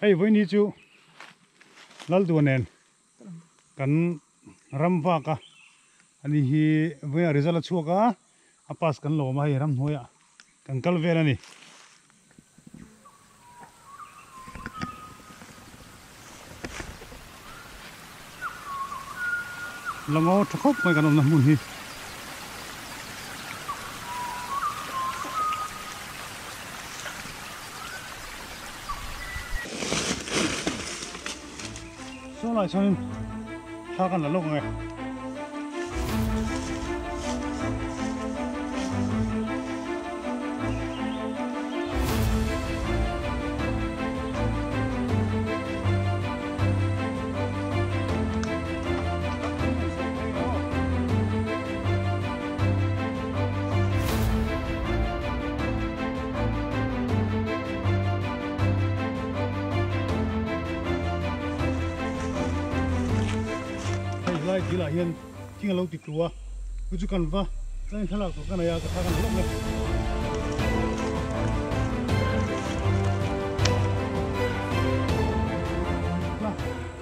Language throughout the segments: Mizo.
Hei vawiin hi chu Lalduh nen kan ram vak a, ani hi vawiinah result a chhuak a, a pass kan lo awm a hei ramhnuaiah kan kal vel a ni. La ngaw tha khawp mai kan awmna hmun hi. Saw lai chuanin thla kan la lawk ang e. Hei lai dil ah hian thing a lo ti tlu a chu chu kan va tlai thlalak tur ka nei a ka thla ka na lawk e.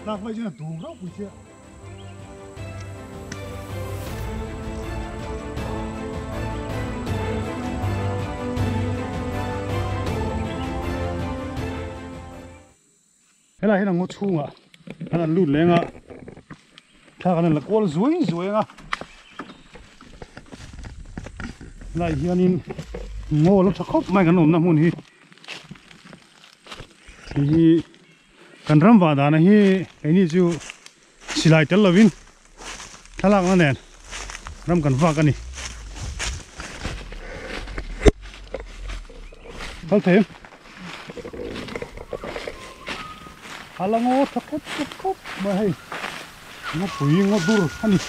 Lak mai chuan a dum ropui chiah. Helai hian a ngaw chhungah an han lut leng a, thla kan han la kual zuai zuai ang a, helai hianin ngaw la tha khawp mai kan awmna hmun hi, hei hi kan ram vah dana hi keini chu silai tel lovin thlalakna nen ram kan vak a ni. Kal thei em? A la ngaw tha khawp khawp khawp mai hei ngawpui ngaw dur a ni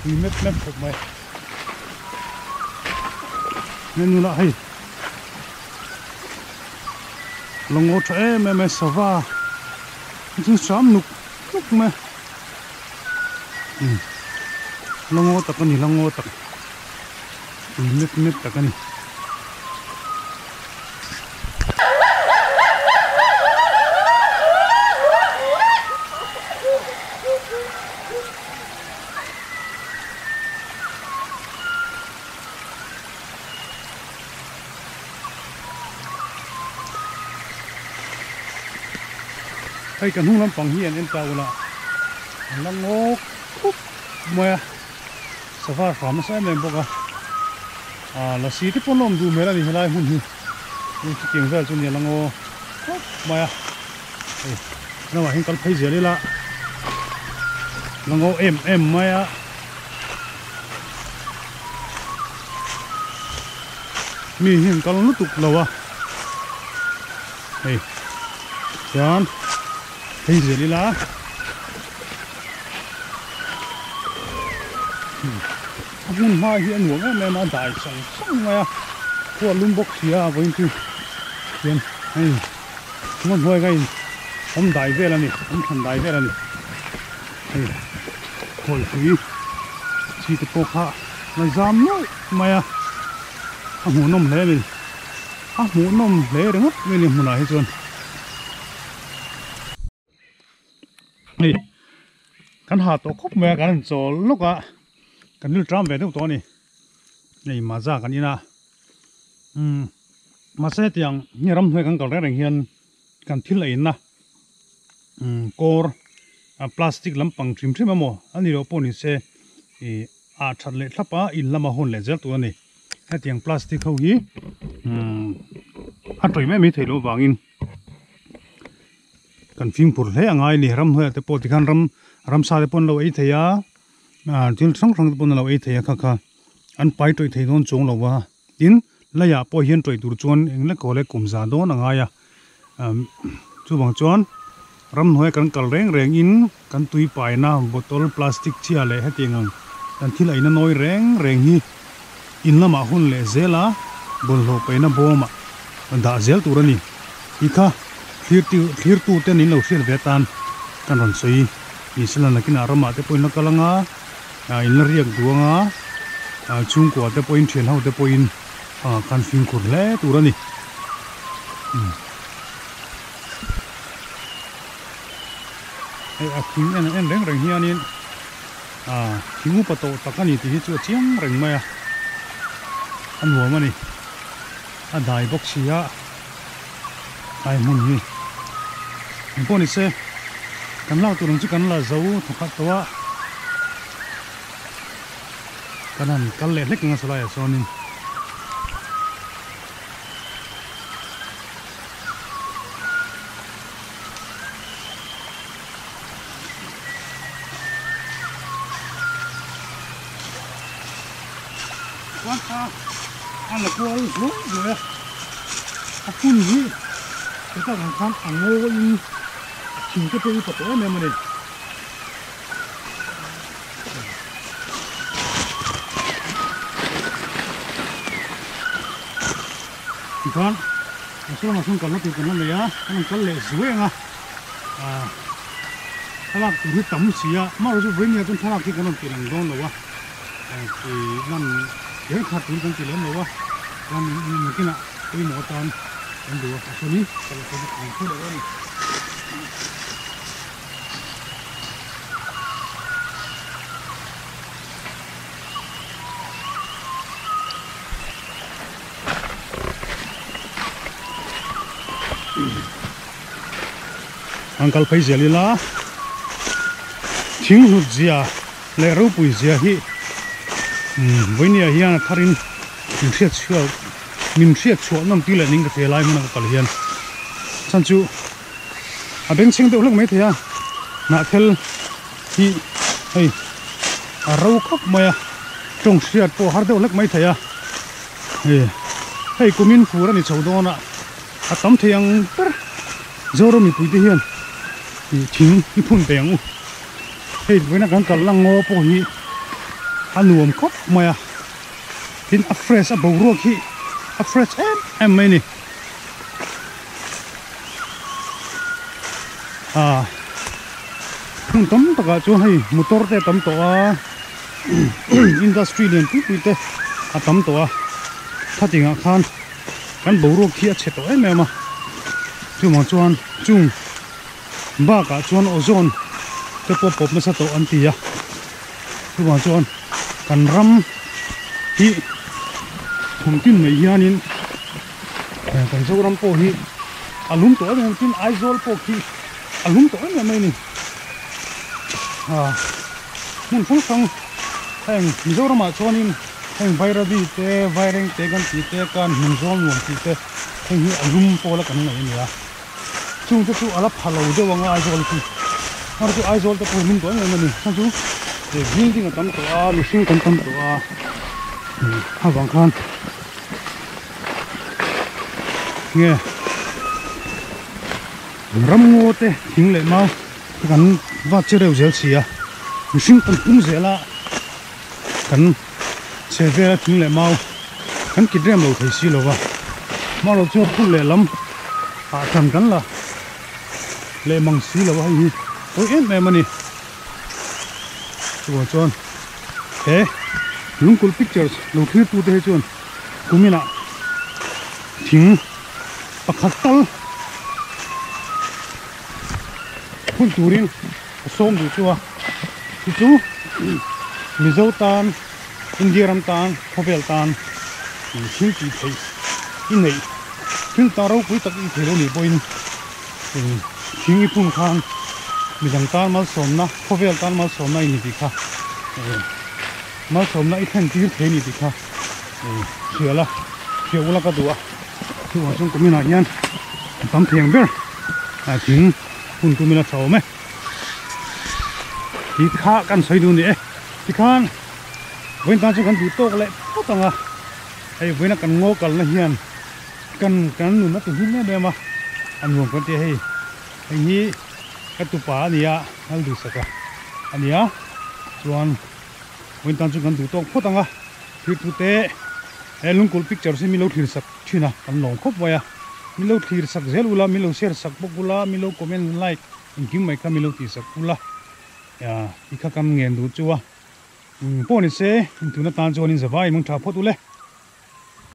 pui mep mep khawp mai henu lah hei la ngaw tha em em mai sava chu hram nuk nuk mai la ngaw tak a ni la ngaw tak pui mep mep tak a ni. Hei ka hnung lampang hi an en ta ula an la ngawk khup mai a sava hram nasa em em bawk a ah lasi te pawh an awm duh hmel a ni helai hmun hi hei chutiang vel chu nia la ngaw khup mai a hei lamah hian kal phei zel ila la ngaw em em mai a. Mi hi an kal lutuk lo a hei chuan phei zel ila a hmun hma hi a nuam em em a dai sawng sawng mai a khua lum bawk si a vawiin chu hian hei ngaw hnuai kha in awm dai vel a ni awm thlan dai vel a ni. Hei khawihrui chi te pawh kha la zam nuaih mai a, a hmuhnawm hle a ni, a hmuhnawm hle ringawt mai a ni hmunah hi chuan. Hei kan ha tawh khawp mai a kan han chawl lawk a kan rilru ṭam ve deuh tawh a ni, hei maza kan in a umm mahse hetiang hi ramhnuai kan kal reng reng hian kan thil a inna. Kawr plastic lampang hrim hrim emaw a ni loh pawh ni se ih ah that leh thlap a in lama hawn leh zel tur a ni. Hetiang plastic ho hi a tawih mai mai theih loh avangin kan fimkhur hle a ngai a ni. Ramhnuaiah te pawh tikhan ram ramsa te pawh an lo ei thei a thil hrang hrang te pawh an lo ei thei a kha kha an pai tawih thei dawn chuang lo va tin leiah pawh hian tawih tur chuan eng lek kaw leh kum za dawn a ngai a. Chuvang chuan ramhnuai kan kal reng reng in kan tui paina bottle plastic chhia leh hetiang ang kan thil eina nawi reng reng hi in lamah hun leh zel a bawlhhlawh paihna bawmah dah zel tur a ni tih kha thlir tu ten in lo hriat ve atan kan rawn sawi ni sela nakinah ramah te pawh in la kal anga in la riak duh anga chhungkua te pawhin thian ho te pawhin. Ah kan fimkhur hle tur a ni. Hei a thing en en reng reng hianin ah thing upa tawh tak a ni tih hi chu a chiang reng mai a, a nuam a ni. A dai bawk si a, ai hmun hi engpawh ni se kan lak tur ang chu kan la zo thawkhat tawh a, kan han kal leh hlek ang a sawlaiah chuanin. Chuan kha a la kual zuai zuai a, a hmun hi heta vang khan a ngawiin a thing te pawh hi pa tawh em em a ni. Tikhan a sawnah sawn kalna tur kan la nei a, kan rawn kal leh zuai ang a, ah thlalak tur hi tam si a, amaherawhchu chu vawinia chuan thlalak hi kan rawn ti lang dawn lo a, ih lan kher khat tur kan ti lem lo a, chuan nakinah pawimawh atan kan duh a, a sawnin kal a ang phu lo a ni. An kal phei zel ila thing hlut zia leh ropui zia hi vawinia hian a tharin min hriat chhuak min hriat chhuah nawm tih leh ning ka hria lai hmuna ka kal hian chhan chu a bengchheng deuh hlek mai thei a hnahthel hi hei a ro khawp mai a tawng hriat pawh har deuh hlek mai thei a hei hei kumin fur a ni chho dawn a a tam thei ang ber Zoram mipui te hian ih thing hi phun ve ang u hei vawiina kan kal lang ngaw pawh hi a nuam khawp mai a tin a fresh a boruak hi a fresh em em mai a ni. Ah hmun tam takah chuan hei motor te a tam tawh a industry lian pui pui te a tam tawh a khatingah khan kan boruak hi a chhe tawh em em a chuvang chuan chung bakah chuan ozone te pawh pawp nasa tawh an ti a chuvang chuan kan ram hi thum tin mai hianin. Kan Zoram pawh hi a lum tawh em em tin Aizawl pawh khi a lum tawh em em mai a ni. Ah hmun hrang hrang heng Mizoramah chuanin heng Bairabi te Vaireng te kan tih te kan hmun zawl nuam tih te heng hi a lum pawl a kan ngaih a ni a. Chung te chu a la pha lo deuh ang a Aizawl chu. Hmar chu Aizawl te pawh hi lum tawh em em a ni. Chhan chu building a tam tawh a mihring kan tam tawh a avang khan. Nge ramngaw te thing leh mau te kan vat che reuh zel si a mihring kan pung zel a kan chhe vel a thing leh mau kan kit rem lo thei si lo va hma lo chuan phul leh lam ah tan kan la leh mang si lo a hei hi pawi em em a ni chuvang chuan he lungkulh pictures lo thlir tu te hi chuan. Kuminah thing pakhat tal phun turin a sawm duh chu a chu chu Mizo tan India ram tan khawvel tan thil tih theih i neih thil ta ropui tak i thei lo nih pawhin thing i phun khan midang tan malsawmna khawvel tan malsawmna i ni tih kha malsawmna i thlen tir thei a ni tih kha. Hrial a hrial ula ka duh a chuvang chuan kumin ah hian a tam thei ang ber a thing hun tumin a tha awm e ti kha kan sawi duh a ni e tikhan vawiin tan chu kan duh tawk leh phawt ang a hei vawiina kan ngaw kalna hian kan kan nun a ti hlim em em a a nuam kan ti a hei hei hi ka tupa a ni a Lalduhsaka a ni a chuan. Vawiin tan chu kan duh tawk phawt ang a, thirtute he lungkulh picture hi min lo thlir sak thin a, kan lawm khawp mai a, min lo thlir sak zel ula, min lo share sak bawk ula, min lo comment like engkim mai kha min lo tih sak ula, ti kha kan ngen duh chu a, pawh ni se intuna tan chuan in zavai mangtha phawt ule.